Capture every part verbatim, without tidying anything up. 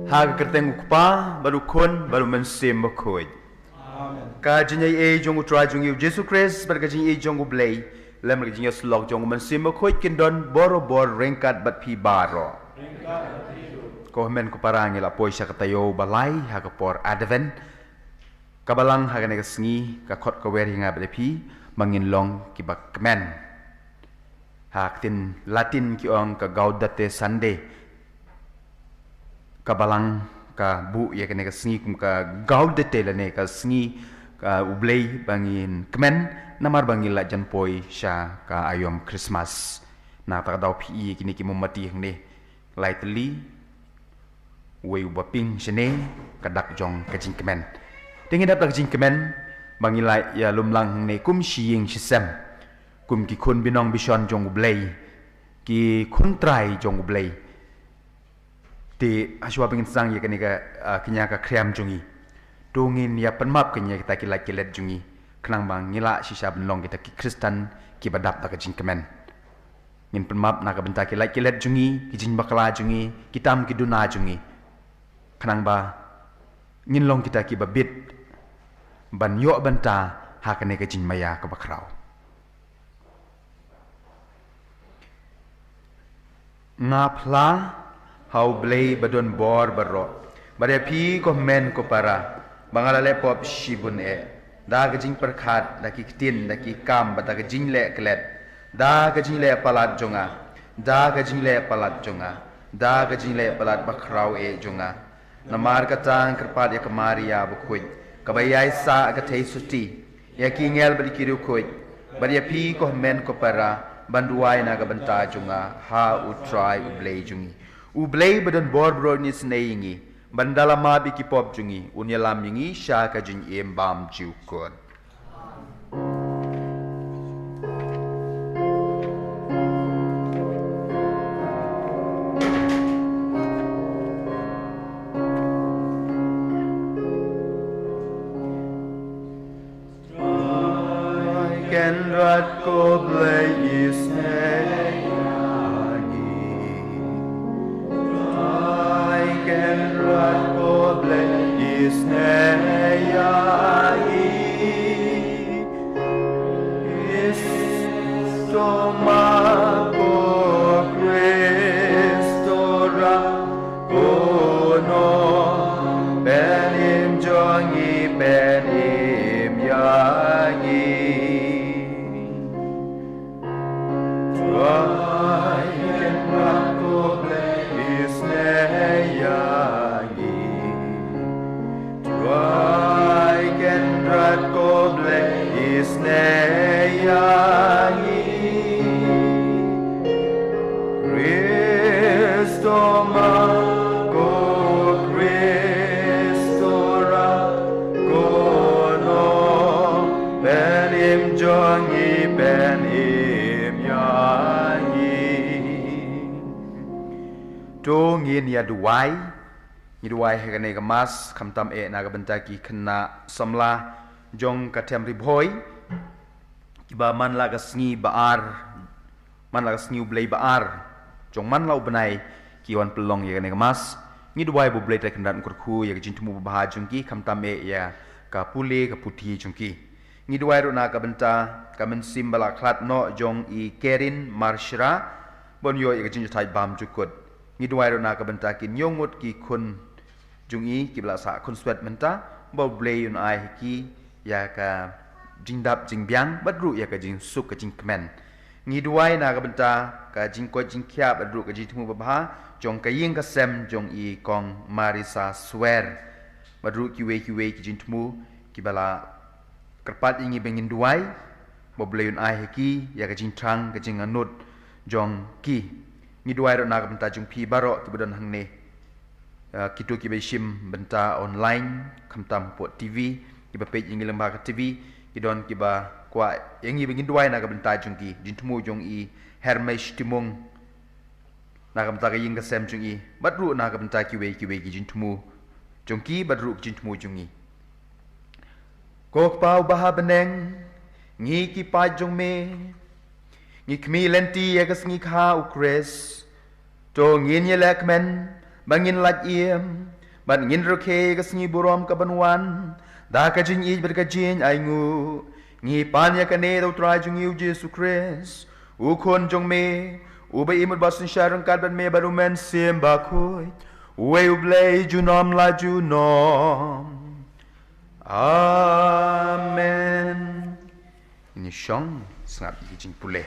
Ha ka kyrteng u Kpa, bad u Khun, bad u Mynsiem Bakhuid. Ka jingaiei jong u Trai jong ngi u Jisu Khrist, bad ka jingaiei jong u Blei, lem ka jingïasyllok jong u Mynsiem Bakhuid kin don borabor ryngkat bad phi baroh. Ko hynmen ko para, ngi la poi sha ka taïew ba lai ha ka por Advent. Ka Balang ha kane ka sngi ka khot ka wer ïa nga bad ïa phi ba ngin long kiba kmen. Ha ka ktien Latin ki ong ka Gaudete Sunday. Ka Balang ka buh ïa kane ka sngi kum ka Gaudete, lane ka sngi ka U Blei, ba ngin kmen, namar ba ngin la jan poi sha ka aïom Christmas. Na kata ka daw phi i kine ki mombati hangne, lai tylli, wei uba pink shane, ka dak jong ka jingkmen. Te ngin dap da ka jingkmen ba ngin la ïalum lang hangne kum shi ïing shi sem, kum ki khun binong bishon jong U Blei, ki khun trai jong U Blei. Te hashwa ba ngin sdang ïa kane ka, ah, kñia ka khriam jong ngi, to ngin ïa pynmap kñia kita ki lait ki let jong ngi, khnang ba ngin lah shisha ban long kita ki Khristan kiba dap da ka jingkmen. Ngin pynmap na ka bynta ki lait ki let jong ngi, ki jingbakla jong ngi, ki tam ki duna jong ngi, khnang ba ngin long kita kiba bit ban ïoh bynta ha kane ka jingmaïa kaba khraw. Nga phla ha U Blei ba don bor baroh, bad ïa phi ko hynmen ko para, ba nga la leh pop shibun eh, da ka jingpyrkhat, da ki ktien, da ki kam, bad da ka jingleh klet, da ka jingleh palat jong nga, da ka jingleh palat jong nga, da ka jingleh palat ba khraw eh jong nga. Namar kata nga kyrpad ïa ka Maria bakhuid, kaba ïai sah ka thei suti, ïa ki angel bad ïa ki riewkhuid, bad ïa phi ko hynmen ko para, ban duwai na ka bynta jong nga ha U Trai U Blei jong ngi. U Blei ba don bor baroh un isynei ïa ngi, ban da la map ïa ki pop jong ngi, un ïalam ïa ngi sha ka jingim bymjukut. Trai Kynrad ko Blei isynei ïa ngi. Trai Kynrad ko Blei isynei ïa ngi. Khristomar ko Khristorad ko Nongpynim jong ngi, pynim ïa ngi. Trai Kynrad ko Blei isynei ïa ngi. Trai Kynrad ko Blei isynei ïa ngi. Khristomar ko Khristorad ko Nongpynim jong ngi, pynim ïa ngi. To ngin ïa duwai. Ngi duwai ha kane ka Mass khamtam eh na ka bynta ki khynnah samla jong ka Them Ri Bhoi, kiba man la ka sngi ba ar, man la ka sngi U Blei ba ar jong man la u bnai, ki wan pynlong ïa kane ka Mass. Ngi duwai ba U Blei Trai Kynrad un kyrkhu ïa ka jingthmu babha jong ki, khamtam eh ïa ka pule ka puthi jong ki. Ngi duwai ruh na ka bynta ka mynsiem ba la khlad noh jong i Kerin Marshra, ba un ïoh ïa ka jingjahthait bymjukut. Ngi duwai ruh na ka bynta ki hynñiew ngut ki khun jong i kiba la sah khunswet mynta, ba U Blei un ai ha ki ïa ka jingdap jingbiang bad ruh ïa ka jingsuk ka jingkmen. Ngi duwai na ka bynta ka jingkoit jingkhiah bad ruh ka jingthmu babha jong ka ïing ka sem jong i Kong Marisa Swer, bad ruh kiwei kiwei ki jingthmu kiba la kyrpad ïa ngi ba ngin duwai, ba U Blei un ai ha ki ïa ka jingthrang ka jingangnud jong ki. Ngi duwai ruh na ka bynta jong phi baroh kiba don hangne, ah, kito kiba shim bynta online, khamtam hapoh T V, kiba peit ïa ngi lyngba ka T V, ki don kiba kwah ïa ngi ba ngin duwai na ka bynta jong ki, jingthmu jong i Hermesh Timung, na ka bynta ka ïing ka sem jong i, bad ruh na ka bynta kiwei kiwei ki jingthmu jong ki, bad ruh ki jingthmu jong ngi. Ko Kpa uba ha bneng, ngi ki paid jong me, ngi khmih lynti ïa ka sngi kha U Khrist. To ngin ïa leh kmen ba ngin lait im Bad ngin rakhe ïa ka sngi burom kaban wan da ka jingïeit bad ka jingaiñguh. Ngi pan ïa kane da U Trai jong ngi U Jisu Khrist, U Khun jong me, uba im bad synshar ryngkat bad me bad U Mynsiem Bakhuid, uwei U Blei junom la junom. Amen. Ngin ïa shong, sngap ïa ki jingpule.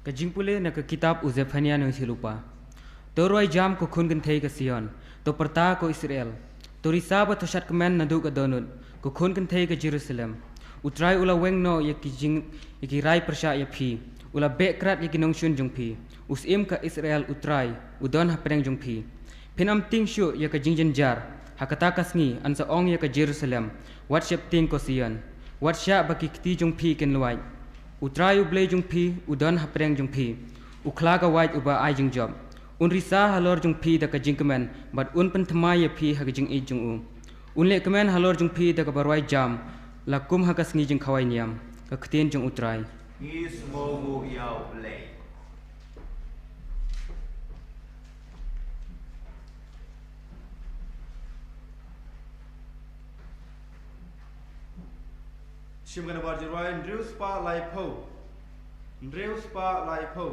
Ka jingpule na ka kitab u Zephaniah nongïathuhlypa. To rwai jam, ko khun kynthei ka Sion, to pyrta, ko Israel. To risa bad to shad kmen naduh ka dohnud, ko khun kynthei ka Jerusalem. U Trai u la weng noh ïa ki jing, ïa ki rai pyrshah ïa phi. U la beh krad ïa ki nongshun jong phi. U Syiem ka Israel U Trai u don hapdeng jong phi. Phin ym tieng shuh ïa ka jingjynjar. Ha kata ka sngi yn sa ong ïa ka Jerusalem, wat sheptieng, ko Sion. Wat shah ba ki kti jong phi kin lwait. U Trai U Blei jong phi u don hapdeng jong phi. U khla ka wait uba ai jingjop. Un risa halor jong phi da ka jingkmen bad un pynthymmai ïa phi ha ka jingïeit jong u. Un leh kmen halor jong phi da kaba rwai jam, la kum ha ka sngi jingkhawai niam. Ka ktien jong U Trai. Ngi sngewbha ïa U Blei. Shim ka nambar jingrwai hynriew spah laiphew. Hynriew spah laiphew.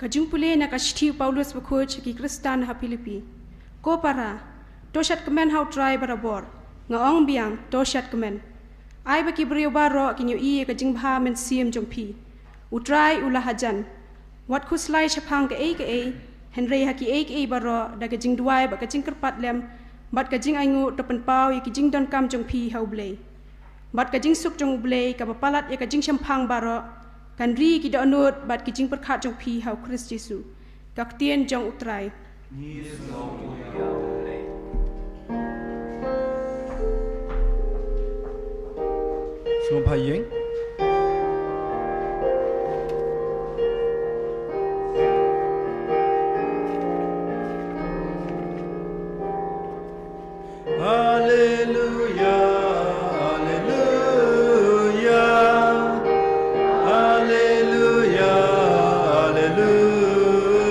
Ka jingpule na ka shithi u Paulus bakhuid sha ki Khristan ha Philippi. Ko para, to shad kmen ha u Trai barabor. Nga ong biang, to shad kmen. Ai ba ki briew baroh kin ïohi ïa ka jingbha mynsiem jong phi. U Trai u la hajan. Wat khuslai shaphang kaei kaei, hynrei ha kiei kiei baroh da ka jingduwai bad ka jingkyrpad lem bad ka jingainguh to pynpaw ïa ki jingdonkam jong phi ha U Blei. Bad ka jingsuk jong U Blei kaba palat ïa ka jingshemphang baroh, kan ri ïa ki dohnud bad ki jingpyrkhat jong phi ha U Khrist Jisu. Ka ktien jong U Trai. Sngewbha ïeng. Alleluia, alleluia, alleluia, alleluia,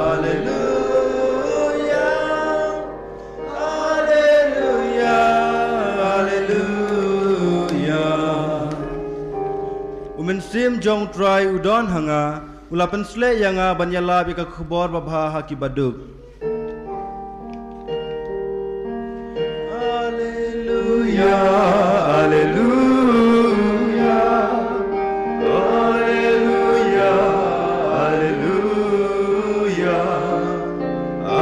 alleluia, alleluia, alleluia, alleluia. U Mynsiem jong U Trai u don ha nga, u la pynsleh ïa nga ban ïalap ïa ka khubor babha ha ki baduk. Alleluia, alleluia, alleluia,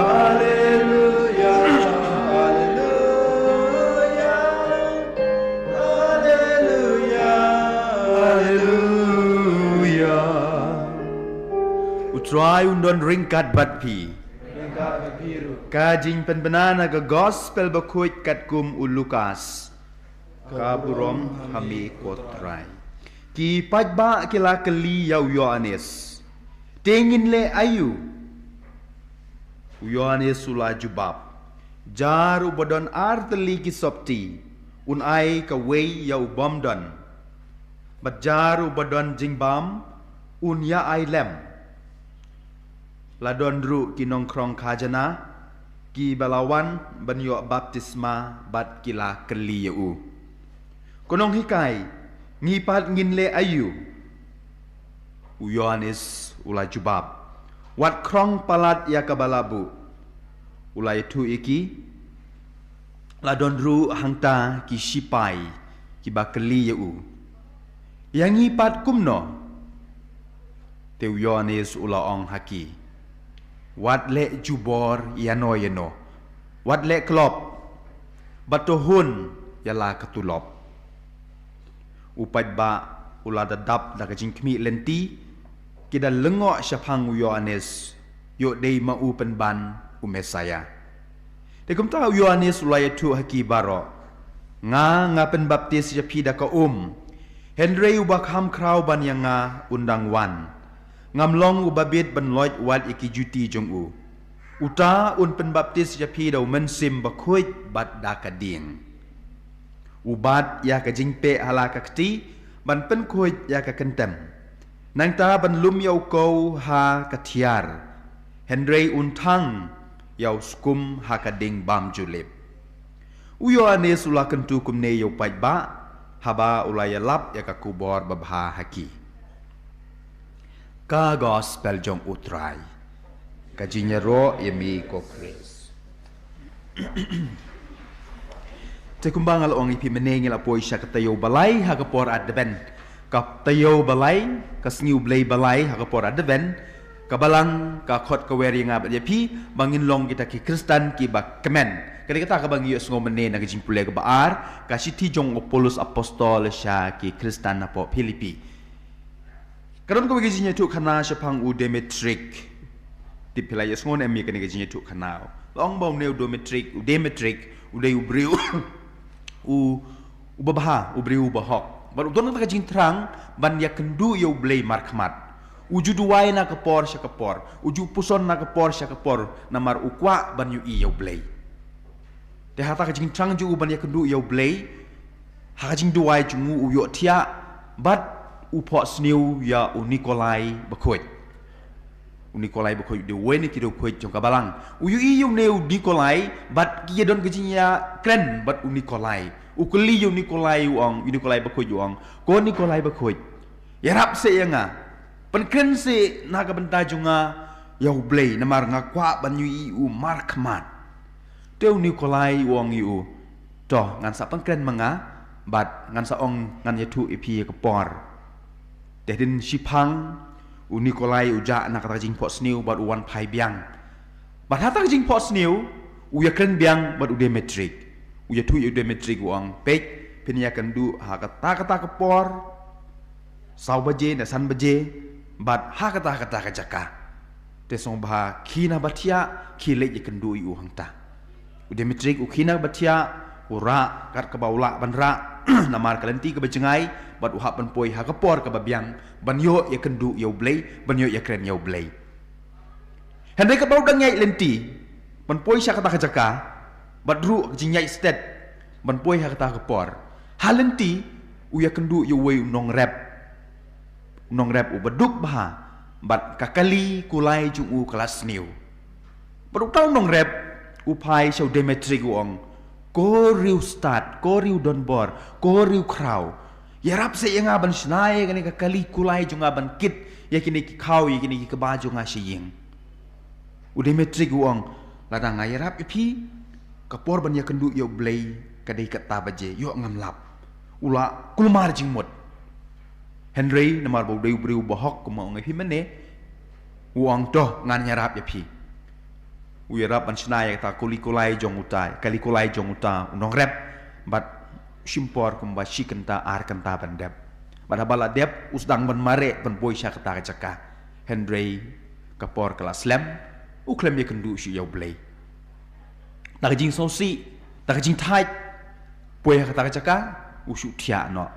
alleluia, alleluia, alleluia, alleluia. U Trai un don ryngkat bad phi. Ryngkat bad phi ruh. Ka jingpynbna na ka Gospel bakhuid katkum u Lukas. Ka burom ha me ko Trai. Ki paidbah ki la kylli ïa u Ïoannis. Te ngin leh aïu? U Ïoannis u la jubab. Jar uba don ar tylli ki sopti, un ai kawei ïa u bymdon. Bad jar uba don jingbam, un ïa ai lem. La don ruh ki nongkhrong khajana, kiba la wan ban ïoh baptisma bad ki la kylli ïa u. Ko nonghikai, ngi pat ngin leh aïu? U Ïoannis u la jubab. Wat khrong palat ïa kaba la buh. U la ïathuh ïa ki. La don ruh hangta ki shipai kiba kylli ïa u. Ïa ngi pat kumno? Te u Ïoannis u la ong ha ki. Wat leh jubor ïano ïano. Wat leh klop. Bad to hun ïa la ka tulop. U paidbah u la da dap da ka jingkhmih lynti, ki da lyngngoh shaphang u Ïoannis, ïoh dei ma u pynban u Messaïah. Te kumta u Ïoannis u la ïathuh ha ki baroh. Nga, nga pynbaptis ïa phi da ka um. Hynrei uba kham khraw ban ïa nga un dang wan. Ngam long uba bit ban loit wat ïa ki juti jong u. Uta un pynbaptis ïa phi da u Mynsiem Bakhuid bad da ka dieng. U bat ïa ka jingpeh ha la ka kti, ban pynkhuid ïa ka kyntem. Nangta ban lum ïa u kew ha ka thiar. Hynrei un thang ïa u skum ha ka ding bam julip. U Ïoannis u la kyntu kumne ïa u paidbah, haba u la ïalap ïa ka khubor babha ha ki. Ka Gospel jong U Trai. Ka jingïaroh ïa me ko Khrist. Te kumba nga la ong ïa phi mynne ngi la poi sha ka taïew balai ha ka por Advent. Ka taïew balai, ka sngi U Blei balai ha ka por Advent. Ka Balang ka khot ka wer ïa nga bad ïa phi ba ngin long kita ki Khristan kiba kmen. Ka dei kata kaba ngi ïohsngew mynne na ka jingpule kaba ar, ka shithi jong u Paulus Apostol sha ki Khristan hapoh Philippi. Ka don kawei ka jingïathuh khana shaphang u Demetrik. Tip phi la ïohsngew ne em ïa kane ka jingïathuh khana. La ong ba une u Demetrik, u Demetrik, u dei u briew u, uba bha, u briew uba hok. Bad u don kata ka jingthrang ban ïakynduh ïa U Blei markhmat. U ju duwai na ka por sha ka por, u ju puson na ka por sha ka por, namar u kwah ban ïohi ïa U Blei. Te hata ka jingthrang jong u ban ïakynduh ïa U Blei, ha ka jingduwai jong u u ïohthiah, bad u phohsniew ïa u Nikolai bakhuid. U Nikolai Bakhuid u dei uwei na ki riewkhuid jong ka balang. U ïohi ïa une u Nikolai bad ki ïa don ka jingïakren bad u Nikolai. U kylli ïa u Nikolai, u ong, u Nikolai Bakhuid u ong, "Ko Nikolai Bakhuid, ïarap seh ïa nga. Pynkren seh na ka bynta jong nga ïa U Blei, namar nga kwah ban ïohi u markhmat." Te u Nikolai u ong ïa u, "To, ngan sa pynkren ma nga, bad ngan sa ong, ngan ïathuh ïa phi ïa ka por." Te hadien shiphang, u Nikolai u jah na kata ka jingphohsniew bad u wan phai biang. Bad ha kata ka jingphohsniew, u ïakren biang bad u Demetrik. U ïathuh ïa u Demetrik u ong, "Peit, phin ïakynduh ha kata kata ka por, saw baje ne san baje, bad ha kata kata ka jaka. Te sngewbha khie na ba thiah, khie leit ïakynduh ïa u hangta." U Demetrik u khie na ba thiah, u rah kat kaba u lah ban rah, namar ka lynti kaba jngai, bad u hap ban poi ha ka por kaba biang, ban ïoh ïakynduh ïa U Blei, ban ïoh ïakren ïa U Blei. Hynrei katba u dang ïaid lynti ban poi sha kata ka jaka, bad ruh ka jingïaid stet ban poi ha kata ka por, ha lynti u ïakynduh ïa uwei u nongrep. U nongrep uba duk bha, bad ka kali kulai jong u ka la sniew. Bad uta u nongrep u phai sha u Demetrik u ong, "Ko riewstad, ko riewdonbor, ko riewkhraw, ïarap seh ïa nga ban shna ïa kane ka kali kulai jong nga ban kit ïa kine ki khaw, ïa kine ki kba jong nga sha ïing." U Demetrik u ong, "Lada nga ïarap ïa phi, ka por ban ïakynduh ïa U Blei ka dei kata baje, ïoh ngam lap." U la kulmar jingmut. Hynrei namar ba u dei u briew bahok, kumba ong ïa phi mynne, u ong, "To, ngan ïarap ïa phi." U ïarap ban shna ïa kata kali kulai jong uta, kali kulai jong uta u nongrep, bad shim por kumba shi kynta ar kynta ban dep. Bad haba la dep, u sdang ban mareh ban poi sha kata ka jaka. Hynrei ka por ka la slem, u khlem ïakynduh shuh ïa U Blei. Da ka jingsngewsih, da ka jingthait, poi ha kata ka jaka, u shu thiah noh.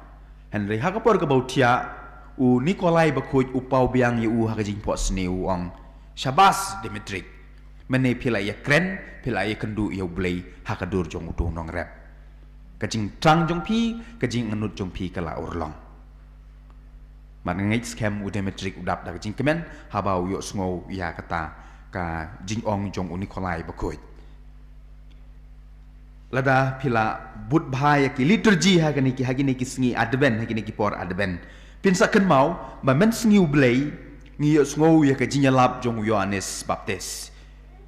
Hynrei ha ka por kaba u thiah, u Nikolai Bakhuid u paw biang ïa u ha ka jingphohsniew, u ong, "Shabas Demetrik. Mynne phi la ïakren, phi la ïakynduh ïa U Blei ha ka dur jong uto u nongrep. Ka jingthrang jong phi, ka jingangnud jong phi ka la urlong." Bad nga ngeit skhem u Demetrik u dap da ka jingkmen haba u ïohsngew ïa kata ka jingong jong u Nikolai Bakhuid. Lada phi la bud bha ïa ki liturgi ha kine ki, ha kine ki sngi Advent, ha kine ki por Advent, phin sa kynmaw ba mynsngi U Blei ngi ïohsngew ïa ka jingïalap jong u Ïoannis Baptis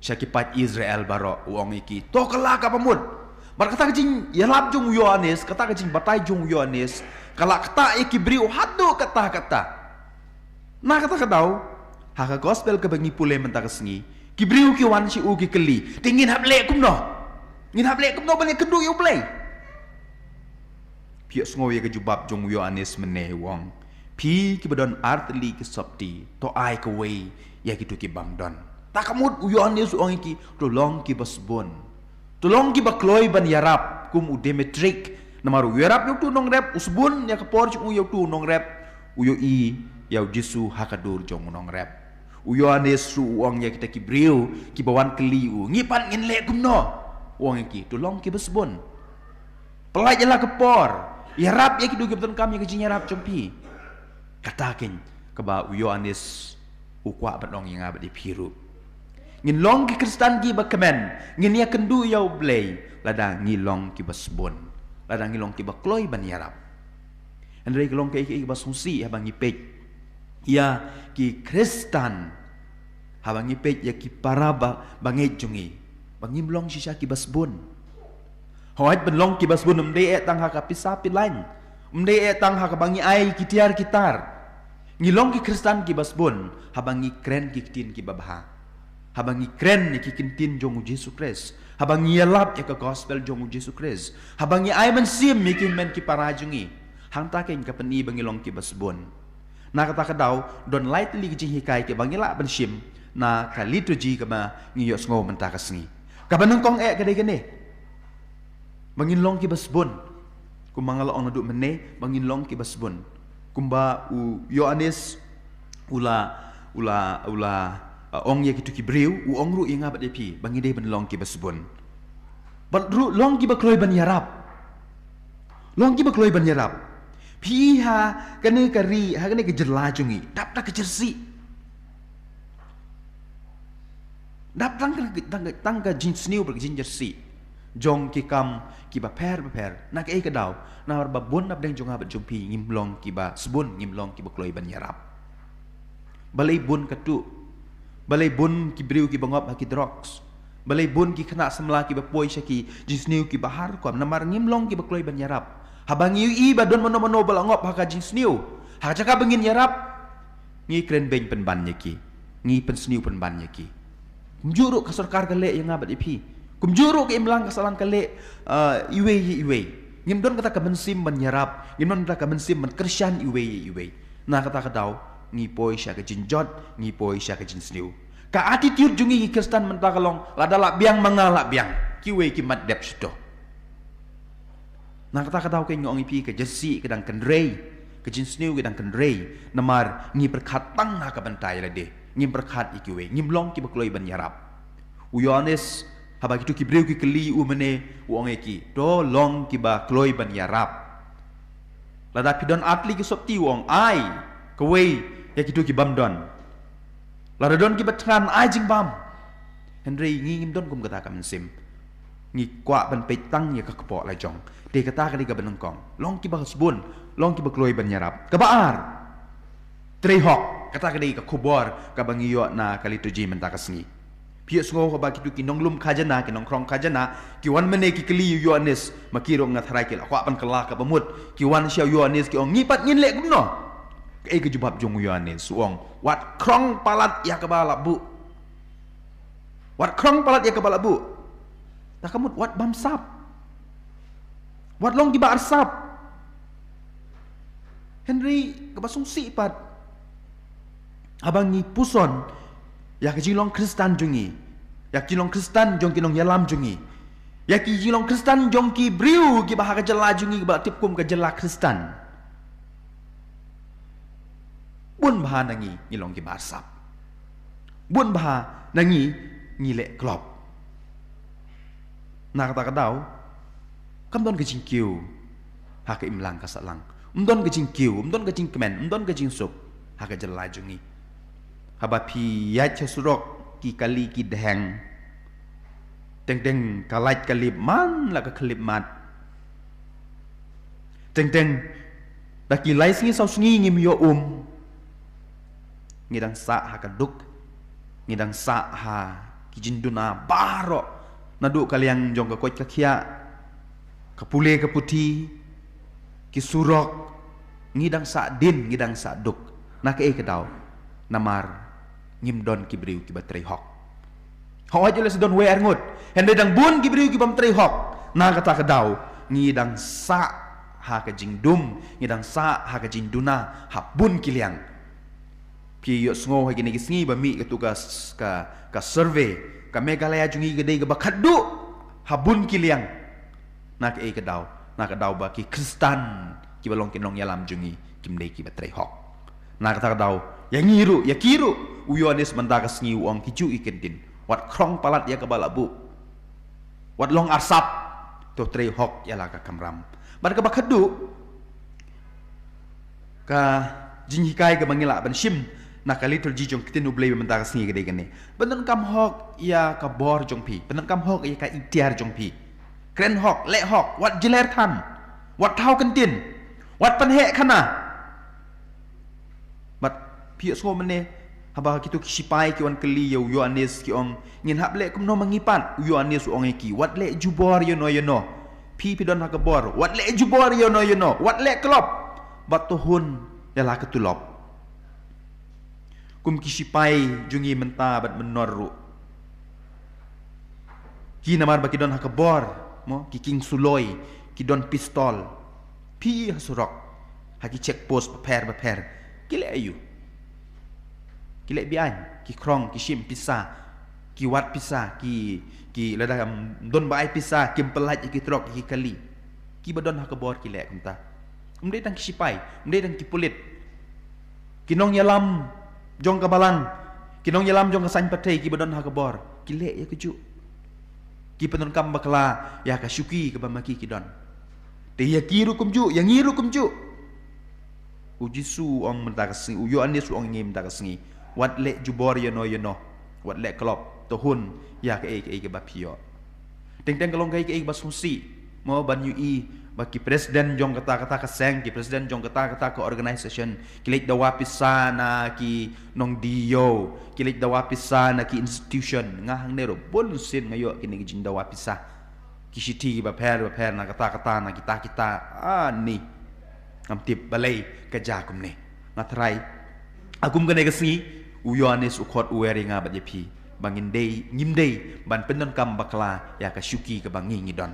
sha ki paid Israel baroh, u ong ïa ki, "To kylla kaba mut." Bad kata ka jingïalap jong u Ïoannis, kata ka jingbatai jong u Ïoannis, ka la ktah ïa ki briew haduh katta katta. Na kata ka daw, ha ka gospel kaba ngi pule mynta ka sngi, ki briew ki wan sha u ki kylli, "Te ngin hap leh kumno? Ngin hap leh kumno ban ïakynduh ïa U Blei?" Phi ïohsngew ïa ka jubab jong u Ïoannis mynne, u ong, "Phi kiba don artylli ki sopti, to ai kawei ïa kito ki bym don." Ta ka mut u Ïoannis u ong ïa ki, "To long kiba sbun. To long kiba kloi ban ïarap kum u Demetrik. Namar u ïarap ïa uto u nongrep, u sbun ïa ka por jong u ïa uto u nongrep, u ïohi ïa u Jisu ha ka dur jong u nongrep." U Ïoannis ruh u ong ïa kita ki briew kiba wan kylli u, "Ngi pat ngin leh kumno?" U ong ïa ki, "To long kiba sbun. Pyllait ïa la ka por. Ïarap ïa kito kiba donkam ïa ka jingïarap jong phi." Kata keiñ kaba u Ïoannis u kwah ban ong ïa nga bad ïa phi ruh. Ngin long ki Khristan kiba kmen, ngin ïakynduh ïa U Blei lada ngi long kiba sbun, lada ngi long kiba kloi ban ïarap. Hynrei ka long kaei kaei kaba sngewsih haba ngi peit ïa ki Khristan, haba ngi peit ïa ki para ba, bangeit jong ngi, ba ngim long shisha kiba sbun. Hooid, ban long kiba sbun ym dei eh tang ha ka pisa pyllein, ym dei eh tang ha kaba ngi ai ki tiar ki tar. Ngi long ki Khristan kiba sbun haba ngi kren ki ktien kiba bha, haba ngi kren ïa ki ktien jong u Jisu Khrist, haba ngi ïalap ïa ka gospel jong u Jisu Khrist, haba ngi ai mynsiem ïa ki hynmen ki para jong ngi. Hangta keiñ ka pyni ba ngi long kiba sbun. Na kata ka daw, don lai tylli ki jinghikai kiba ngi lah ban shim na ka liturgi kaba ngi ïohsngew mynta ka sngi. Kaba nyngkong eh ka dei kane, ba ngin long kiba sbun. Kumba nga la ong naduh mynne, ba ngin long kiba sbun. Kumba u Ïoannis u la, u la, u la, uh, ong ïa kito ki briew, u ong ruh ïa nga bad ïa phi ba ngi dei ban long kiba sbun. Bad ruh long kiba kloi ban ïarap. Long kiba kloi ban ïarap. Phi ha kane ka ri, ha kane ka jylla jong ngi, dap da ka jyrsieh. Dap tang ka, tang ka, tang ka jingsniew bad ka jingjyrsieh jong ki kam kiba pher bapher. Na kaei ka daw? Namar ba bun napdeng jong nga bad jong phi ngim long kiba sbun, ngim long kiba kloi ban ïarap. Balei bun katto? Balei bun ki briew kiba ngop ha ki drugs? Balei bun ki khynnah samla kiba poi sha ki jingsniew kiba har rukom? Namar ngim long kiba kloi ban ïarap. Haba ngi ïohi ba don mano mano ba la ngop ha ka jingsniew, ha ka jaka ba ngin ïarap, ngi kren beiñ pynban ïa ki, ngi pynsniew pynban ïa ki. Kumjuh ruh ka sorkar ka leh ïa nga bad ïa phi. Kumjuh ruh ka imlang ka sahlang ka leh, uh, iwei ïa iwei. Ngim don kata ka mynsiem ban ïarap, ngim don kata ka mynsiem ban kyrshan iwei ïa iwei. Na kata ka daw ngi poi sha ka jingjot, ngi poi sha ka jingsniew. Ka attitude jong ngi ki Khristan mynta ka long, lada lah biang ma nga lah biang, kiwei ki mat dep shito. Na kata ka daw kein nga ong ïa phi, ka jyrsieh ka dang kynrei, ka jingsniew ka dang kynrei. Namar ngi pyrkhat tang ha ka bynta ïa lade, ngim pyrkhat ïa kiwei, ngim long kiba kloi ban ïarap. U Ïoannis, haba kito ki briew ki kylli u mynne, u ong ïa ki, to long kiba kloi ban ïarap. Lada phi don ar tylli ki sopti, u ong, ai kawei ïa kito ki bym don. Lada don kiba thngan, ai jingbam. Hynrei ngi ngim don kum kata ka mynsiem. Ngi kwah ban peit tang ïa ka kpoh lajong. Te kata ka dei kaba nyngkong. Long kiba sbun, long kiba kloi ban ïarap. Kaba ar, trei hok. Kata ka dei ka khubor kaba ngi ïoh na ka liturgi mynta ka sngi. Phi ïohsngew haba kito ki nonglum khajana, ki nongkhrong khajana ki wan mynne ki kylli ïa u Ïoannis, ma ki ruh nga tharai ki la kwah ban kylla kaba mut. Ki wan sha u Ïoannis ki ong, ngi pat ngin leh kumno? Kaei ka jubab jong u Ïoannis? U ong, wat khrong palat ïa kaba la buh. Wat khrong palat ïa kaba la buh. Ta ka mut wat bamsap. Wat long kiba arsap. Hynrei kaba sngewsih pat, haba ngi puson ïa ka jinglong Khristan jong ngi, ïa ka jinglong Khristan jong ki nongïalam jong ngi, ïa ki jinglong Khristan jong ki briew kiba ha ka jylla jong ngi, kiba la tip kum ka jylla Khristan, bun bha na ngi ngi long kiba arsap. Bun bha na ngi ngi leh klop. Na kata ka daw, kam don ka jingkiew ha ka imlang ka sahlang. Ym don ka jingkiew, ym don ka jingkmen, ym don ka jingsuk ha ka jylla jong ngi. Haba phi ïaid ha surok, ki kali ki dheng. Teng teng ka lait ka lip man la ka khyllipmat. Teng teng da ki lai sngi saw sngi ngim ïoh um. Ngi dang sah ha ka duk, ngi dang sah ha ki jingduna baroh, naduh ka liang jong ka koit ka khiah, ka pule ka puthi, ki surok, ngi dang sah din, ngi dang sah duk. Na kaei ka daw? Namar ngim don ki briew kiba trei hok. Hooid, u leh sa don wei ar ngut, hynrei dang bun ki briew ki bym trei hok. Na kata ka daw ngi dang sah ha ka jingdum, ngi dang sah ha ka jingduna ha bun ki liang. Phi ïohsngew ha kine ki sngi ba mih katto ka, ka, ka survey, ka Meghalaya jong ngi ka dei kaba khatduh ha bun ki liang. Na kaei ka daw? Na ka daw ba ki Khristan kiba long ki nongïalam jong ngi kim dei kiba trei hok. Na kata ka daw, ïa ngi ruh, ïa ki ruh, u Ïoannis mynta ka sngi u ong, ki juh ïa ki ktien, wat khrong palat ïa kaba la buh. Wat long arsap. To trei hok ïa la ka kamram. Bad kaba khatduh, ka jinghikai kaba ngi lah ban shim na ka liturgi jong ka Ktien U Blei mynta ka sngi ka dei kane: pyndonkam hok ïa ka bor jong phi, pyndonkam hok ïa ka iktiar jong phi. Kren hok, leh hok, wat jler than, wat thaw kyntien, wat pynheh khana. Bad phi ïohsngew mynne, haba kito ki sipai ki wan kylli ïa u Ïoannis ki ong, ngin hap leh kumno ma ngi pat? U Ïoannis u ong ïa ki, wat leh jubor ïano ïano. Phi phi don ha ka bor, wat leh jubor ïano ïano, wat leh klop. Bad to hun ïa la ka tulop. Kum ki sipai jong ngi mynta bad mynnor ruh. Ki namar ba ki don ha ka bor, mo, ki king suloi, ki don pistol. Phi ha surok, ha ki check post bapher bapher, ki leh aïu? Ki leh be-aiñ, ki khrong, ki shim pisa, ki wad pisa, ki, ki lada, um, don ba ai pisa, kim pyllait ïa ki trok, ïa ki kali. Kiba don ha ka bor ki leh kumta. Ym dei tang ki sipai, ym dei tang ki pulit. Ki nongïalam jong ka balang, ki nongïalam jong ka saiñ pyrthei kiba don ha ka bor, ki leh ïa kajuh. Ki pyndonkam bakla ïa ka shuki kaba ma ki ki don. Te ïa ki ruh kumjuh, ïa ngi ruh kumjuh. U Jisu u ong mynta ka sngi, u Ïoannis u ong ïa ngi mynta ka sngi, wat leh jubor ïano ïano, wat leh klop. To hun ïa kaei kaei kaba phi ïoh. Teng teng ka long kaei kaei kaba sngewsih mo ban ïohi ba ki president jong kata kata ka seng, ki president jong kata kata ka organization, ki leit dawa pisa na ki nongdie ïew, ki leit dawa pisa na ki institution. Nga hangne ruh bun sien nga ïoh kine ki jingdawa pisa. Ki shithi kiba pher ba pher na kata kata, na kita kita. Ani. Ngam tip balei ka jia kumne. Nga tharai, ha kum kane ka sngi, u Ïoannis u khot u wer ïa nga bad ïa phi ba ngin dei, ngim dei ban pyndonkam bakla ïa ka shuki kaba ngi ngi don.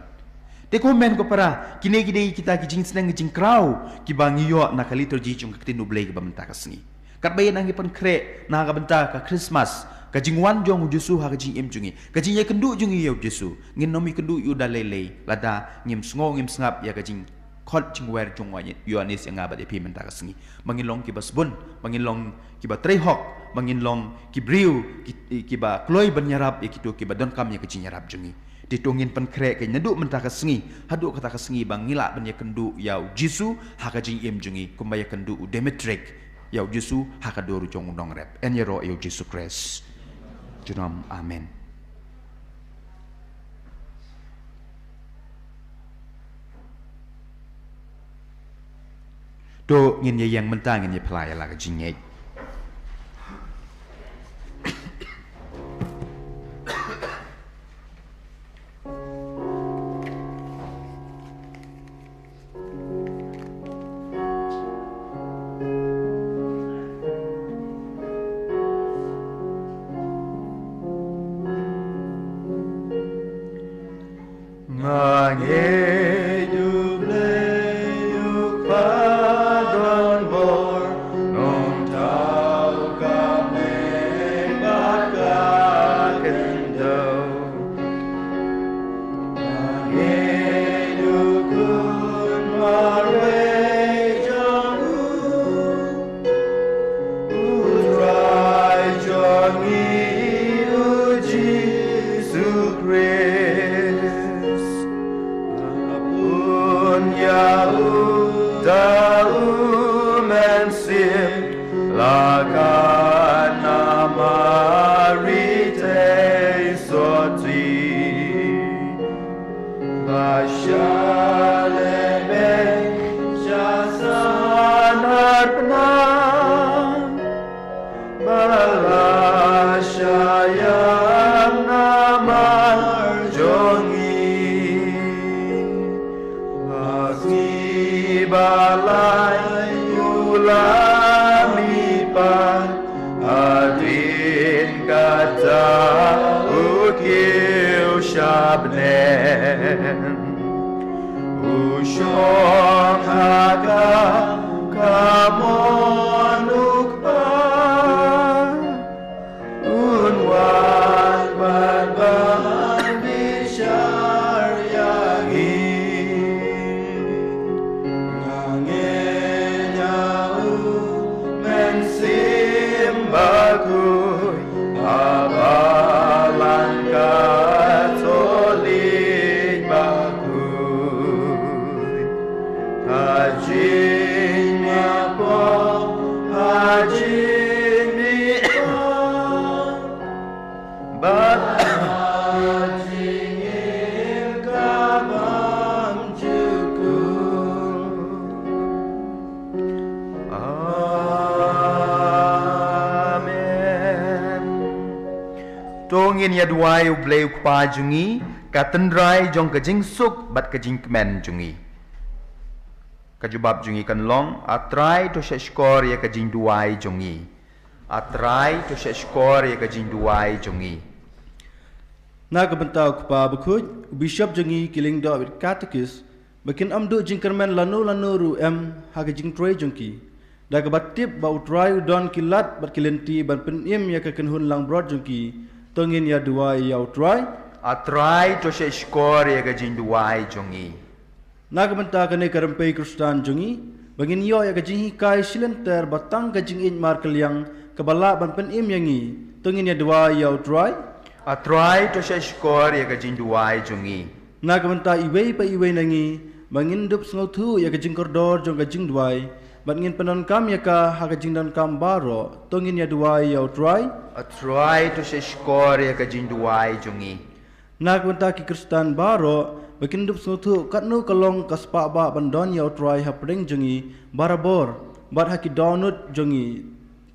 Te ko hynmen ko para, kine ki dei kita ki jingsneng jingkraw kiba ngi ïoh na ka liturgi jong ka Ktien U Blei kaba mynta ka sngi. Katba ïa nang ngi pynkhreh na ka bynta ka Christmas, ka jingwan jong u Jisu ha ka jingim jong ngi, ka jingïakynduh jong ngi ïa u Jisu, ngin nym ïakynduh ïa u da lei lei lada ngim sngew ngim sngap ïa ka jingkhot jingwer jong u Ïoannis ïa nga bad ïa phi mynta ka sngi. Ba ngin long kiba sbun, ba ngin long kiba trei hok, ba ngin long ki briew ki, kiba kloi ban ïarap ïa kito kiba donkam ïa ka jingïarap jong ngi. Te to ngin pynkhreh ka naduh mynta ka sngi haduh kata ka sngi ba ngi lah ban ïakynduh ïa u Jisu ha ka jingim jong ngi kumba ïakynduh u Demetrik ïa u Jisu ha ka dur jong u nongrep. Yn ïaroh ïa u Jisu Khrist. Junom, amen. To ngin ïa ïeng mynta, ngin ïa phla ïa la ka jingngeit. Nga ngeit U Blei U Kpa don bor, Nongthaw ka bneng bad ka khyndew. Nga ngeit U Khun marwei jong U, U Trai jong ngi U Jisu Khrist. Bun ïa U da U Mynsiem, la ka namar ritei soti. Ba sha lehbeiñ sha sahnarphna, ba la shah ïam namar jong ngi. Ha sngi ba lai U la mihpat, hadien kata U kiew sha bneng. U shong ha ka kamon U Kpa, Un wan bad ban bishar ïa ngi. Nga ngeit ïa U Mynsiem Bakhuid, ha Balang Katholik bakhuid. Ha jingmihpat, ha jingmihpat, bad ha jingim ka bymjukut. Amen. To ngin ïa duwai U Blei U Kpa jong ngi, ka tynrai jong ka jingsuk bad ka jingkmen jong ngi. Ka jubab jong ngi kan long, A Trai, to shahshkor ïa ka jingduwai jong ngi. A Trai, to shahshkor ïa ka jingduwai jong ngi. Na ka bynta U Kpa Bakhuid, u Bishop jong ngi, ki Lyngdoh bad Katekis, ba kin ym duh jingkyrmen lano lano ruh em ha ka jingtrei jong ki. Da kaba tip ba U Trai u don ki lad bad ki lynti ban pynim ïa ka kynhun langbrot jong ki, to ngin ïa duwai ïa U Trai. A Trai, to shahshkor ïa ka jingduwai jong ngi. Na ka bynta kane ka rympei Khristan jong ngi, ba ngin ïoh ïa ka jinghikai shilynter ba tang ka jingïeit markylliang kaba lah ban pynim ïa ngi, to ngin ïa duwai ïa U Trai. A Trai, to shahshkor ïa ka jingduwai jong ngi. Na ka bynta iwei pa iwei na ngi, ba ngin dup sngewthuh ïa ka jingkordor jong ka jingduwai, Bad ngin pyndonkam ïa ka ha ka jingdonkam baroh, to ngin ïa duwai ïa U Trai. A Trai, to sngewsih ïa ka jingduwai jong ngi. Na ka bynta ki Khristan baroh, ba kin dup sngewthuh katno ka long ka spah bah ban don ïa U Trai hapdeng jong ngi barabor, bad ha ki dohnud jong ngi,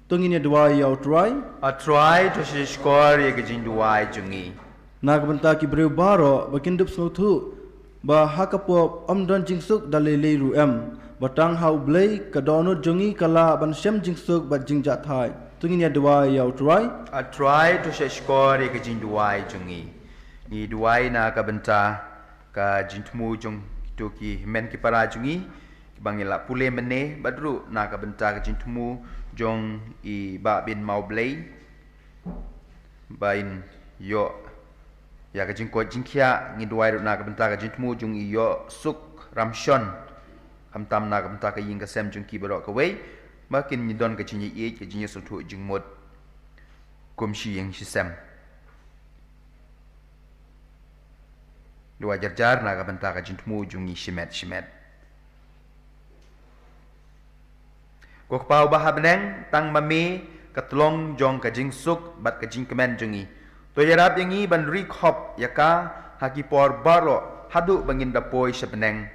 to ngin ïa duwai ïa U Trai. A Trai, to sngewsih ïa ka jingduwai jong ngi. Na ka bynta ki briew baroh, ba kin dup sngewthuh ba ha ka pop ym don jingsuk da lei lei ruh em, ba tang ha U Blei ka dohnud jong ngi ka lah ban shem jingsuk bad jingjahthait, to ngin ïa duwai ïa U Trai. A Trai, to sngewsih ïa ka jingduwai jong ngi. Ngi duwai na ka bynta ka jingthmu jong kito ki hynmen ki para jong ngi, kiba ngi la pule mynne, bad ruh na ka bynta ka jingthmu jong i Bah Bin Mawblei, ba in ïoh ïa ka jingkoit jingkhiah. Ngi duwai ruh na ka bynta ka jingthmu jong i Ïohsuk Ramshon, khamtam na ka bynta ka ïing ka sem jong ki baroh kawei, ba kin don ka jingïeit, ka jingïasngewthuh jingmut kum shi ïing shi sem. Duwai jar jar na ka bynta ka jingthmu jong ngi shimet shimet. Ko Kpa uba ha bneng, tang ma me ka tlong jong ka jingsuk bad ka jingkmen jong ngi. To ïarap ïa ngi ban ri khop ïa ka ha ki por baroh, haduh ba ngin da poi sha bneng.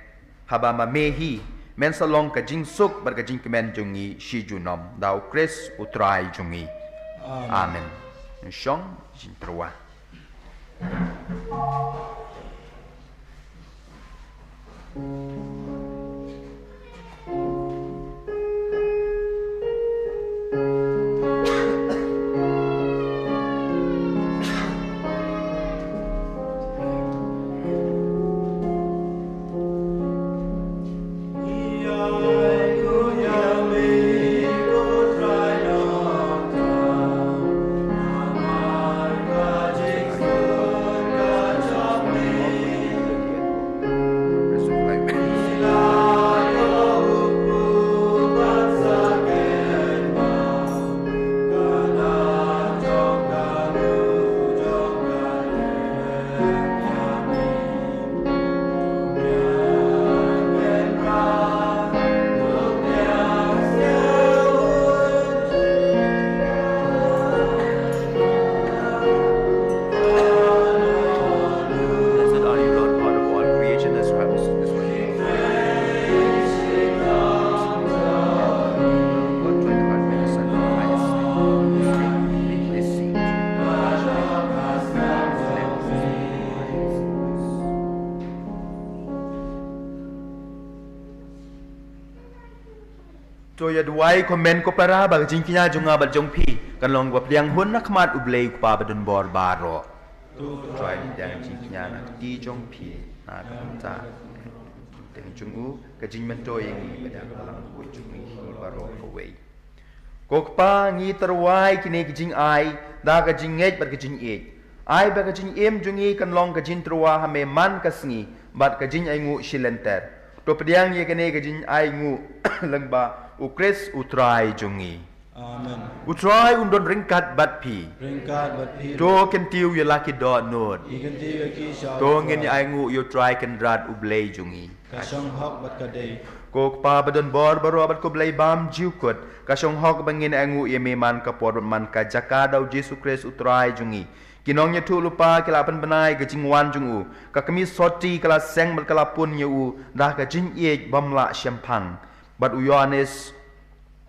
Haba ma me hi, men sa long ka jingsuk bad ka jingkmen jong ngi shi junom. Da U Khrist U Trai jong ngi. Amen. Amen. Shong jingtyrwa. Blessed are you, Lord God of all creation, that hast established this world. Lord, join the heart and the Son of Christ. Take this seat. To ïa duwai ko hynmen ko para, ba ka jingkñia jong nga bad jong phi kan long kaba pdiang hun na khmat U Blei U Kpa badonbor baroh. To ïa pdiang jingkñia na ka kti jong phi, na ka bynta ka kyrteng jong u, ka jingmyntoi ïa ngi, ba dei ka balang bakhuid jong ngi hi baroh kawei. Ko Kpa, ngi tyrwa ïa kine ki jingai da ka jingngeit bad ka jingïeit. Ai ba ka jingim jong ngi kan long ka jingtyrwa ha me man ka sngi bad ka jingainguh shilynter. To pdiang ïa kane ka jingainguh lyngba U Khrist U Trai jong ngi. Amen. U Trai un don ryngkat bad phi. Ryngkat bad phi. To kyntiew ïa la ki dohnud. Ki kyntiew ïa ki sha U Trai. To ngin ainguh ïa U Trai Kynrad U Blei jong ngi. Ka shong hok bad ka dei. Ko Kpa badonbor baroh bad ko Blei bymjukut, ka shong hok ba ngin ainguh ïa me man ka por bad man ka jaka da U Jisu Khrist U Trai jong ngi. Ki nongïathuhlypa ki la pynbna ïa ka jingwan jong u. Ka kmie sotti ka la seng bad ka la pun ïa u da ka jingïeit bym lah shemphang. Bad u Ïoannis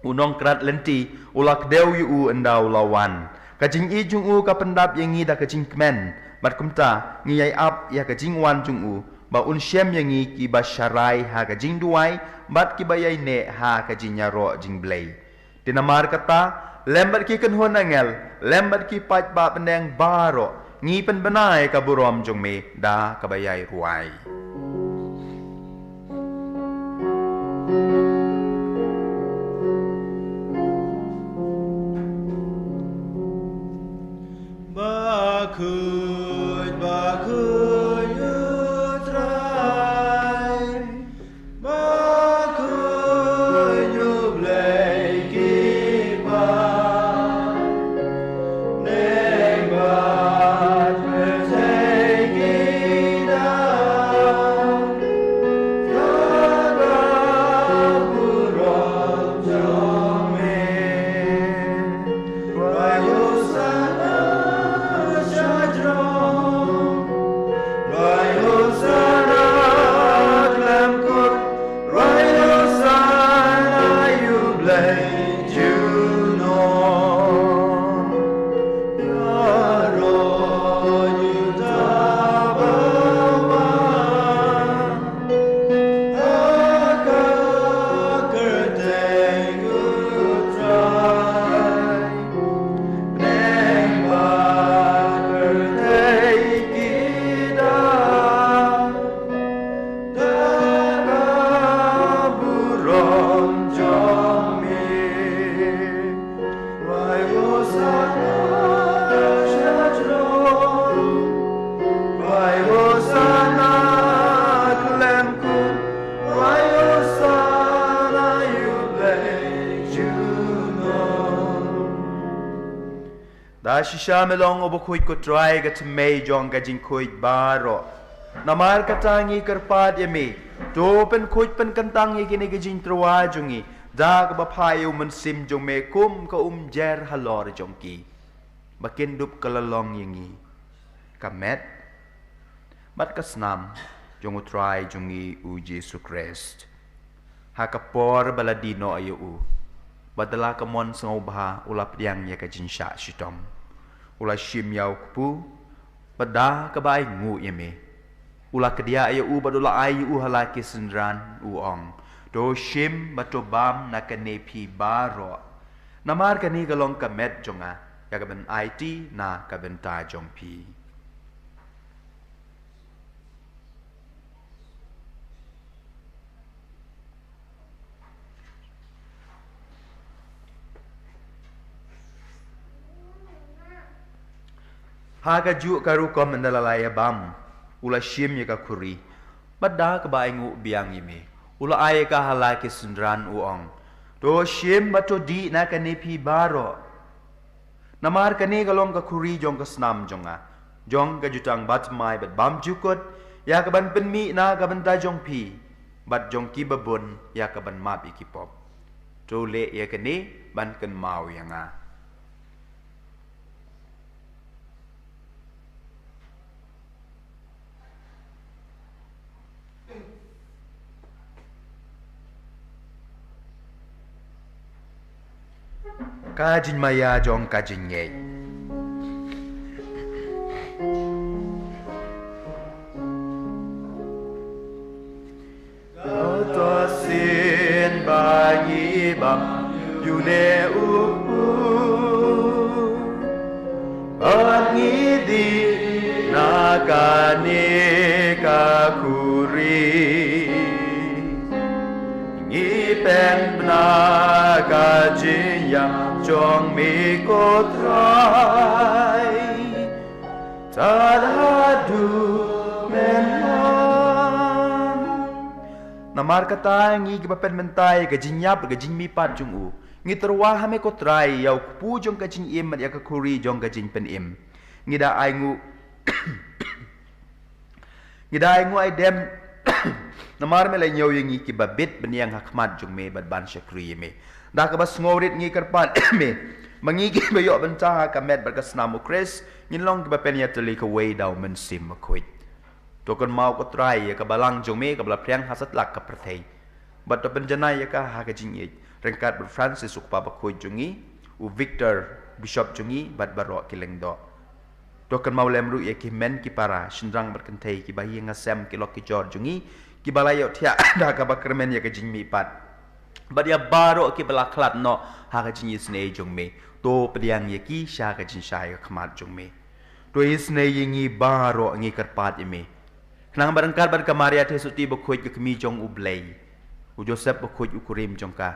u nongkrat lynti u la kdew ïa u ynda u la wan. Ka jingïeit jong u ka pyndap ïa ngi da ka jingkmen. Bad kumta ngi ïai ap ïa ka jingwan jong u, ba un shem ïa ngi kiba sharai ha ka jingduwai bad kiba ïaineh ha ka jingïaroh jingblei. Te namar kata, lem bad ki kynhun angel, lem bad ki paidbah bneng baroh, ngi pynbna ïa ka burom jong me da kaba ïai rwai. Bakhuid, bakhuid U Trai, bakhuid U Blei ki kpa, neng bad pyrthei ki da Ta shisha me long u bakhuid, ko Trai, ka thymmei jong ka jingkhuid baroh. Namar kata ngi kyrpad ïa me, to pynkhuid pynkyntang ïa kine ki jingtyrwa jong ngi da kaba phah ïa u Mynsiem jong me kum ka umjer halor jong ki, ba kin dup ka la long ïa ngi ka met bad ka snam jong u Trai jong ngi u Jisu Khrist. Ha ka por ba la die noh ïa u, bad da la ka mon sngewbha u la pdiang ïa ka jingshah shitom. U la shim ïa u kpu, bad da kaba ainguh ïa me, u la kdiah ïa u bad u la ai ïa u ha la ki synran, u ong: To shim bad to bam na kane phi baroh. Namar kane ka long ka met jong nga, ïa ka ban aiti na ka bynta jong phi. Ha kajuh ka rukom ynda la ïa bam, u la shim ïa ka khuri, bad da kaba ainguh biang ïa me, u la ai ïa ka ha la ki synran, u ong: To shim bad to dih na kane phi baroh. Namar kane ka long ka khuri jong ka snam jong nga, jong ka jutang bathymmai bad bymjukut, ïa ka ban pynmih na ka bynta jong phi bad jong kiba bun, ïa ka ban map ïa ki pop. To leh ïa kane ban kynmaw ïa nga. Ka jingmaïa jong ka jingngeit. Ka sien ba ngi bam ïa une u kpu, ba ngi dih na kane ka khuri. Ngi pynbna ka jingïap jong me, ko Trai, tad haduh mynwan. Namar kata ngi kiba pynmynta ïa ka jingïap, ka jingmihpat jong u, ngi tyrwa ha me, ko Trai, ïa u kpu jong ka jingim bad ïa ka khuri jong ka jingpynim. Ngi da ainguh, ngi da ainguh aidem namar me la ñiew ïa ngi kiba bit bniang ha khmat jong me bad ban shakri ïa me. Da kaba sngewrit ngi kyrpad ïa me, ba ngi kiba ïoh bynta ha ka met bad ka snam u Khrist, ngin long kiba pynïatylli kawei da u Mynsiem Bakhuid. To kynmaw, ko Trai, ïa ka balang jong me kaba la phriang ha satlak ka pyrthei, bad to pynjanai ïa ka ha ka jingïeit, ryngkat bad Francis u Kpa Bakhuid jong ngi, u Victor, Bishop jong ngi, bad baroh ki lyngdoh. To kynmaw lem ruh ïa ki hynmen ki para, shynrang bad kynthei, kiba ïing ha sem, ki lok ki jor jong ngi, kiba la ïohthiah da kaba kyrmen ïa ka jingmihpat bad ïa baroh kiba la khlad noh ha ka jingisynei jong me. To pdiang ïa ki sha ka jingshai ha khmat jong me. To isynei ïa ngi baroh, ngi kyrpad ïa me, khnang ba ryngkat bad ka Maria Theisotti Bakhuid, ka Kmie jong u Blei, u Joseph Bakhuid u kurim jong ka,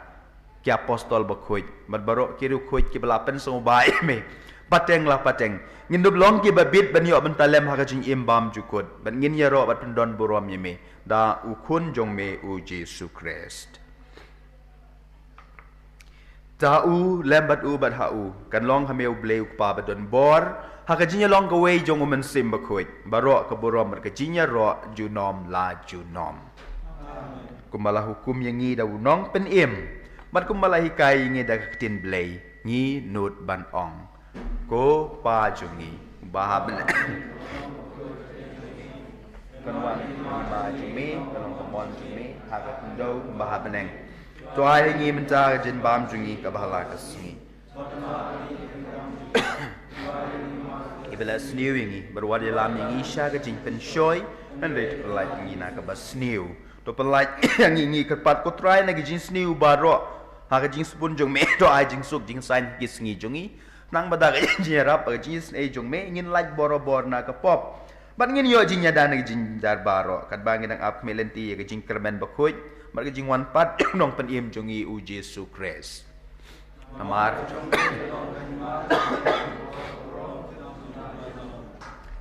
ki apostol bakhuid, bad baroh ki riewkhuid kiba la pynsngewbha ïa me pateng la pateng, ngin dup long kiba bit ban ïoh bynta lem ha ka jingim bymjukut, bad ngin ïaroh bad pyndonburom ïa me da u Khun jong me u Jisu Khrist. Da u, lem bad u, bad ha u, kan long ha me, U Blei U Kpa badonbor, ha ka jingïalong kawei jong U Mynsiem Bakhuid, baroh ka burom bad ka jingïaroh junom la junom. Kumba la hukum ïa ngi da u Nongpynim, bad kumba la hikai ïa ngi da ka ktien Blei, ngi nud ban ong: Ko Pa jong ngi, uba ha bneng, kan wan ka hima jong me, kan long ka mon jong me ha ka khyndew kumba ha bneng. To ai ha ngi mynta ka jingbam jong ngi kaba ha la ka sngi. Kiba la sniew ïa ngi bad wat ïalam ïa ngi sha ka jingpynshoi, hynrei to pyllait ïa ngi na kaba sniew. To pyllait ïa ngi, ngi kyrpad, ko Trai, na ka jingsniew baroh, ha ka jingsbun jong me. To ai jingsuk jingsaiñ ha ki sngi jong ngi, khnang ba da ka jingïarap, ka jingisynei jong me, ngin lait borabor na ka pop, bad ngin ïoh jingïada na ka jingdar baroh, katba ngi dang ap khmih lynti ïa ka jingkyrmen bakhuid bad ka jingwan pat u Nongpynim jong ngi u Jisu Khrist. Namar,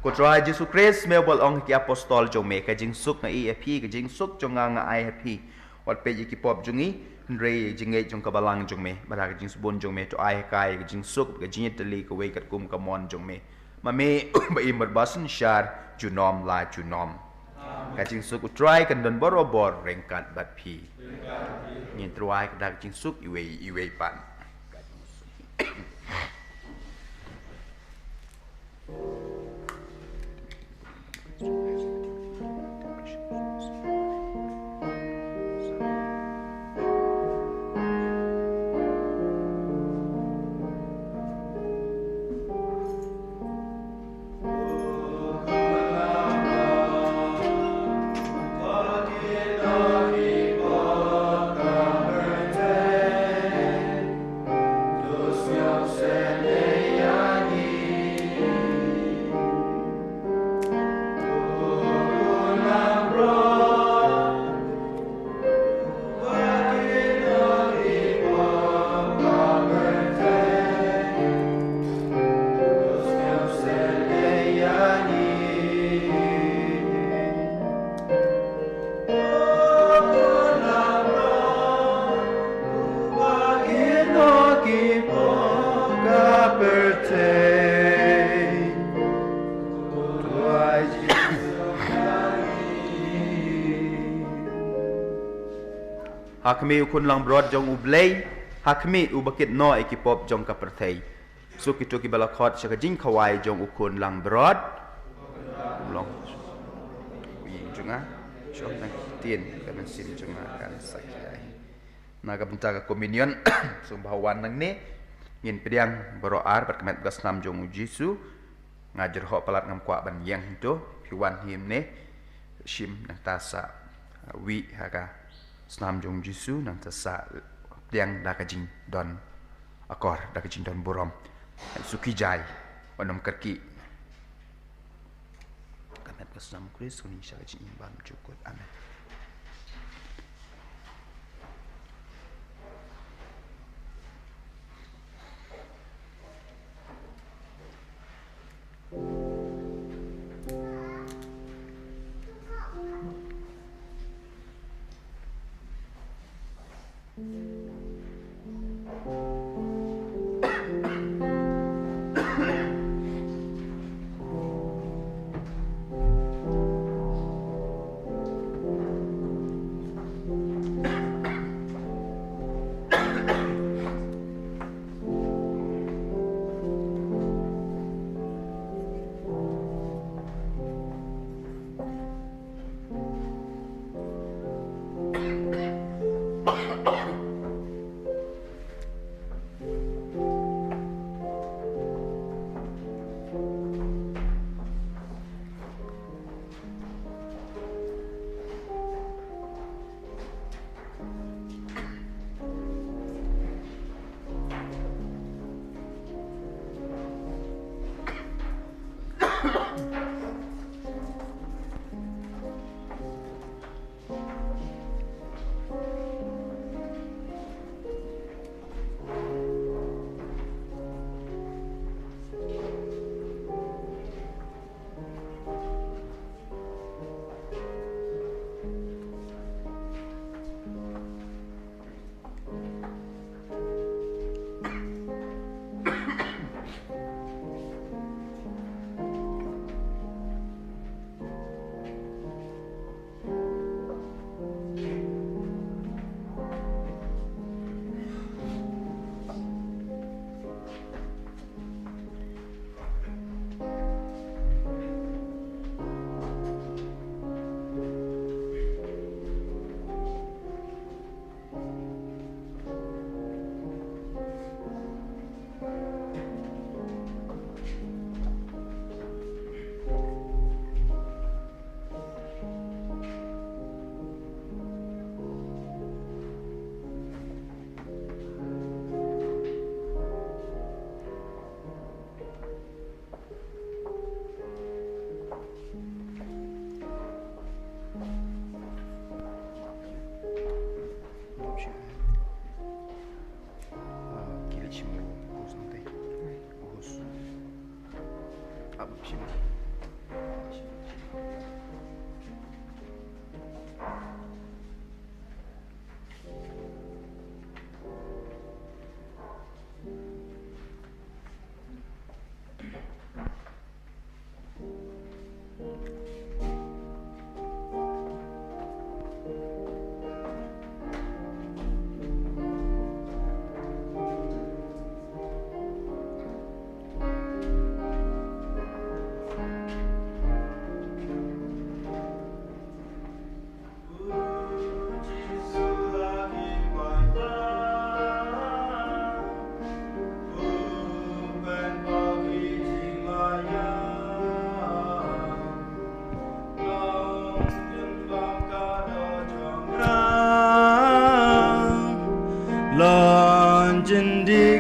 ko Trai Jisu Khrist, me uba la ong ha ki apostol jong me: Ka jingsuk nga ai ha phi, ka jingsuk jong nga nga ai ha phi. Wat peit ïa ki pop jong ngi, hynrei ïa ka jingngeit jong ka balang jong me, bad ha ka jingsbun jong me, to ai ha ka ïa ka jingsuk, ka jingïatylli kawei katkum ka mon jong me. Ma me, ba im bad ba synshar, junom la junom. Ka jingsuk U Trai kan don barabor ryngkat bad phi. Ngin trei ka da ka jingsuk iwei iwei pat. Ha khmih u khun langbrot jong U Blei, ha khmih uba kit noh ïa ki pop jong ka pyrthei. Suk kito kiba la khot sha ka jingkhawai jong u khun langbrot. Long. Ïing jong nga, shong nang ktien, ka mynsiem jong nga kan sa khia. Na ka bynta ka communion, sngewbha wan nangne, ngin pdiang baroh ar bad ka met bad ka snam jong U Jisu. Nga jyrhoh palat, ngam kwah ban ïeng hangto, phi wan hangne, shim nangta sa, uh, wieh ha ka snam jong U Jisu, nangta sa pdiang da ka jingdon akor, da ka jingdon burom. Suki jai, wat nym kyrkieh. Ka met ka snam U Khrist, kane sha ka jingim bymjukut. Amen.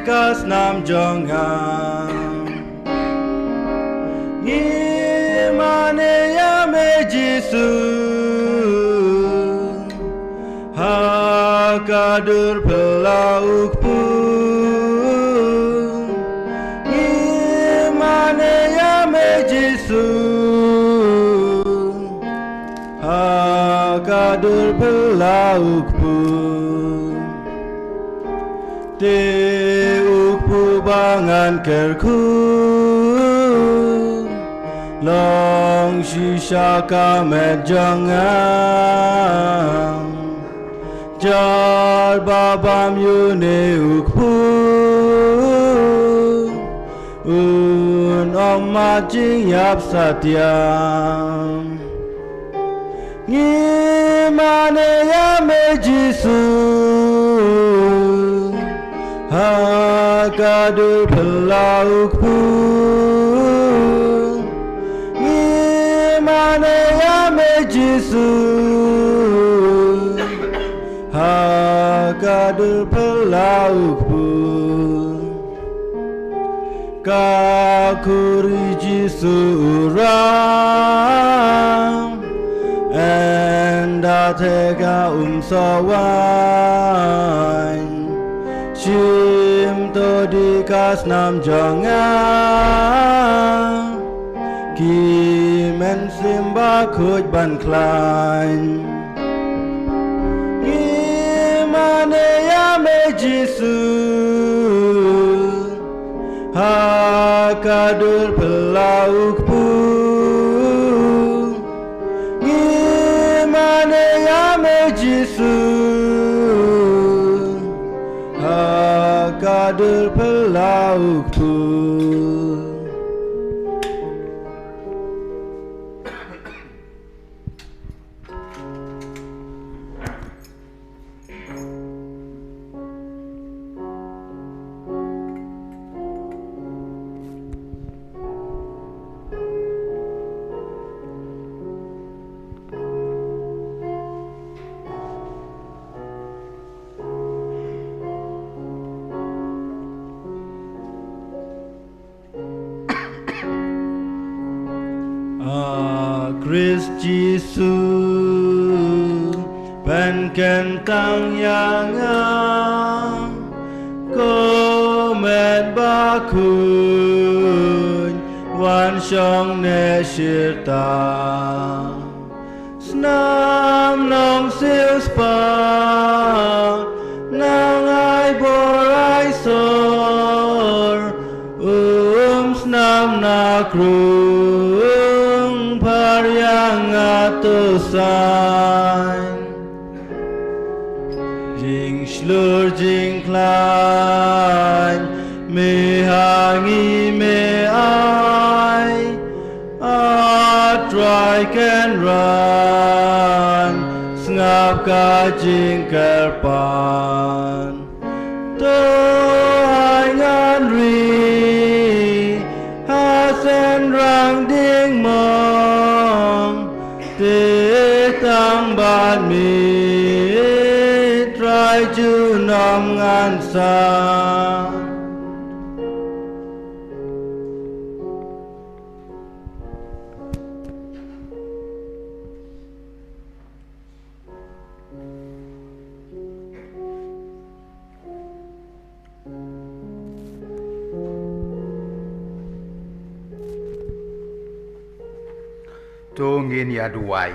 ka snam jong nga. Ngi mane ïa me Jisu ha ka dur phylla u kpu. Ngi mane ïa me Jisu ha ka dur phylla u kpu. Te u kpu ba ngan kyrkhu long shisha ka met jong nga. Jar ba bam ïa une u kpu un ym mad jingïap satia. Ngi mane ïa me Jisu ha ka dur phylla u kpu. Ngi mane ïa me Jisu ha ka dur phylla u kpu. Ka khuri Jisu u rang, ynda te ka um soh waiñ. Shim to dih ka snam jong nga, ki mynsiem bakhuid ban khlaiñ. Ngi mane ïa me Jisu ha ka dur phylla u kpu. Ngi mane ïa me Jisu ha ka dur phylla u kpu. A Khrist Jisu, pynkyntang ïa nga, ko met bakhuid, wan shong ne shirta. Snam nongsiewspah, nang ai bor ai sor, um snam na krung, phar ïa nga to saiñ. Jingshlur jingkhlaiñ, me ha ngi me ai, A Trai Kynrad, sngap ka jingkyrpad. To ai ngan ri ha synrang diengmong, te tang bad me, Trai junom ngan sah. To ngin ïa duwai.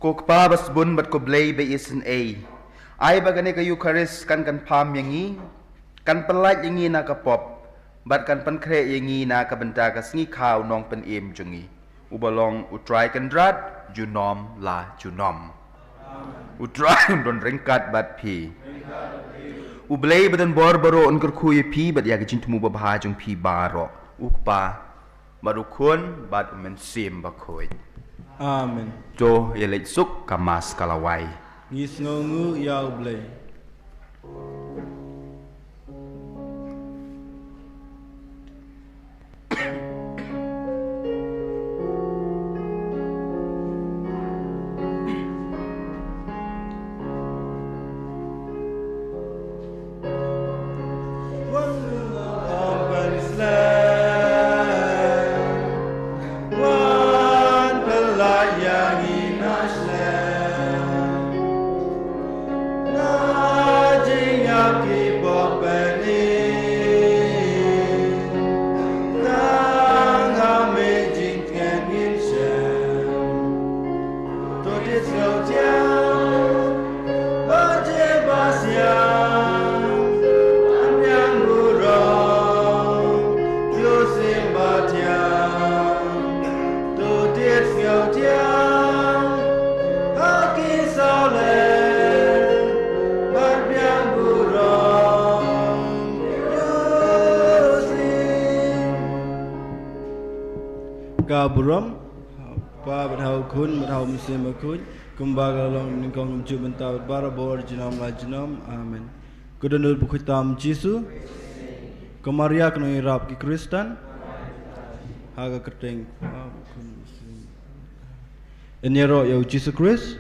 Ko Kpa ba sbun bad ko Blei ba isynei, ai ba kane ka Eukharist kan kynpham ïa ngi, kan pynlait ïa ngi na ka pop, bad kan pynkhreh ïa ngi na ka bynta ka sngi khaw nongpynim jong ngi, uba long U Trai Kynrad junom la junom. U Trai un don ryngkat bad phi. U Blei ba don bor baroh un kyrkhu ïa phi bad ïa ka jingthmu babha jong phi baroh. U Kpa, bad U Khun, bad U Mynsiem Bakhuid. Amen. To ïa leit suk, ka Mass ka la wai. Ngi sngewnguh ïa U Blei. Ka burom, Pa bad ha u Khun bad ha u Mynsiem Bakhuid, kumba ka la long nyngkong kumjuh mynta bad barabor junom la junom. Amen. Ko dohnud bakhuid tam Jisu. Ko Maria ka nongïarap ki Khristan. Ha ka kyrteng Pa, Khun, Mynsiem. Yn ïaroh ïa u Jisu Khrist.